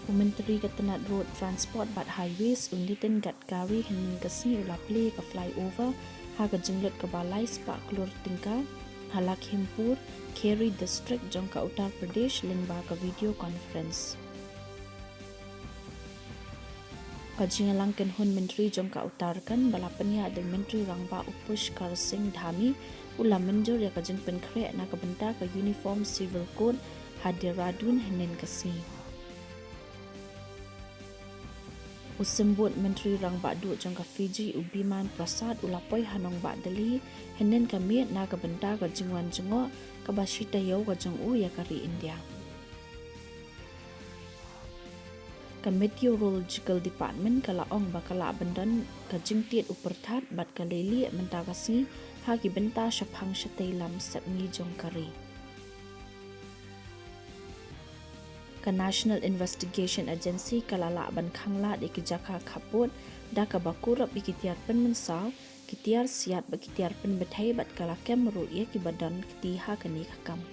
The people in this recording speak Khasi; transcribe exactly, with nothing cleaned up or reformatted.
U Myntri ka tnat Road Transport bad Highways, u Nitin Gadkari, hynnin ka sngi u la plie ïa ka flyover ha ka jinglut kaba lai spah klur tyngka ha Lakhimpur Kheri District jong ka Uttar Pradesh lyngba ka video conference. Ka jingïalang kynhun myntri jong ka Uttarakhand ba la pynïaid da u Myntri Rangbah u Pushkar Singh Dhami u la mynjur ïa ka jingpynkhreh na ka bynta ka Uniform Civil Code ha Dehradun hynnin ka sngi. U Symbud Myntri Rangbah Duh jong ka Fiji, u Biman Prasad, u la poi ha nongbah Delhi hynnin ka miet na ka bynta ka jingwan jngoh kaba shi taïew ka jong u ïa ka ri India. Ka Meteorological Department ka la ong ba ka lah ban don ka jingtied u pyrthat bad ka leilieh mynta ka sngi ha ki bynta shaphang shatei lam sepngi jong ka ri. Ka National Investigation Agency ka la lah ban khanglad ïa ki jaka khappud da kaba kurup ïa ki tiar pynmynsaw, ki tiar siat bad ki tiar pynbthei bad ka la kem ruh ïa kiba don kti ha kane ka kam.